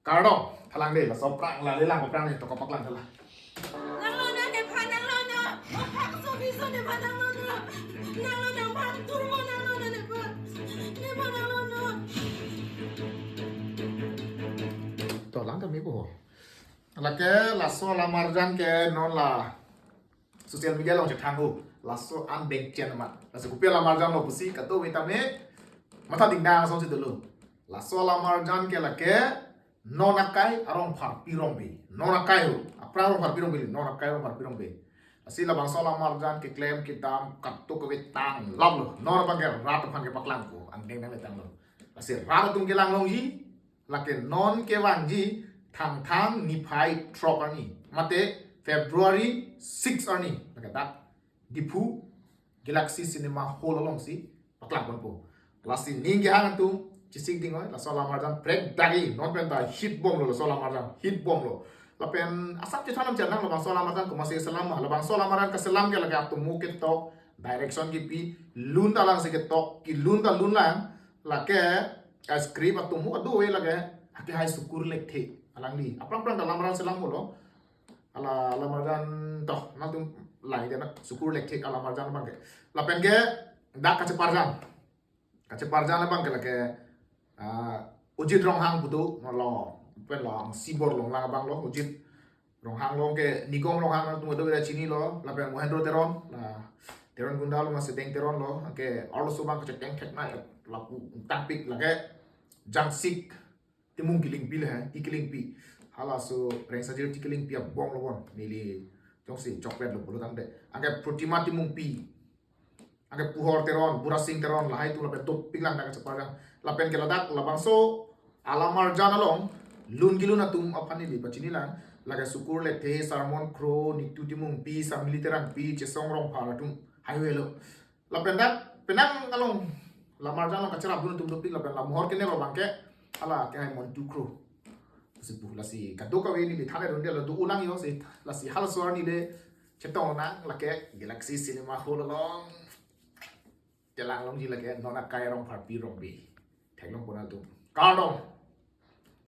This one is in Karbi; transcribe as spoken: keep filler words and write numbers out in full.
Kardom, thalang de, laso aphrang, la le lang aphrang ne, to kapaklang thala. Nanglo na nephan, nanglo na. Opak so biso nephan, nanglo na. Nanglo na bang turbo, nanglo na nephan. Nephan, nanglo na. To lang kami po. Lake laso alamarjan ke non la social media along chethango. Laso an bengchen amat. Laso kopi alamarjan lo pusi kadokave tame matha dingdang asonsi dolo. Laso alamarjan ke lake non akai arong pharpi rongbe. Non akai ho. Aphrang arong pharpi rongbe. Non akai arong pharpi rongbe. Lasi labangso alamarjan keklem kedam kadokave tang lap lo. Non abang ke rat aphan kepaklangpo. Angdeng nangletanglo. Lasi rat atum kelang longji. Lake non kevangji Thangthang niphai throk arni. Mate February six arni. Lake dak Diphu Galaxy Cinema Hall alongsi paklangponpo. Lasi ning kehang atum chesik ding oi, laso alamarjan prek dagi, non pen ta hit bomlo, laso alamarjan hit bomlo. Lapen asap chethan nangji nang labangso alamarjan komatsi selam ma, labangso alamarjan kaselam ke lake atomo ketok, direction kipi, lun ta alangsi ketok, kelun ta lun lang, lake a script atomo ado e lake, lake hai Sukur Lekthe, alangli. Aphrang aphrang ta alamarjan selam pulo. Ala alamarjan to, nangtum lai dia na Sukur Lekthe alamarjan abang ke. Lapen ke dak kacheparjan. Kacheparjan abang ke lake, ah, Ujit Ronghang pu do, lo, pen lo, ang Sibor along lang abang lo, Ujit Ronghang along ke, Nigom Ronghang nangtum ado ira chinilo, lapen Mohendro Teron, la Teron Gunda lo, Masedeng Teron lo, ke arloso abang kacheteng thek na, lapu tangpik lake, Jangsik Timung Kilingpi le hai, Ti Kilingpi. Halaso Rengsajir Ti Kilingpi abong lo bon. Neli jongsi chocolate lo pulo tangte. Anke Protima Timungpi. Anke Puhor Teron, Burasing Teron, lahai atum lapen dopik lang dak kacheparjan. Lapen ke ladak labangso alamarjan along lun kelun atum aphan neli pachini lang. Lake Sukur Lekthe, Sarmon Kro, Nitu Timungpi, Samili Terangpi, Chesong Rongphar atum hai avelo. Lapen dak penang along alamarjan along kacherapdun atum dopik lapen la mohor kenep abang ke hala ke hai Montu Kro. Lasi pu lasi kadokave neli than-et un dia lo do-o lang jo si lasi halaso arni le chetong nang lake Galaxy Cinema Hall along. Chelang longji lake non akai arong pharpi rongbe. Theklongpon atum. Kardom.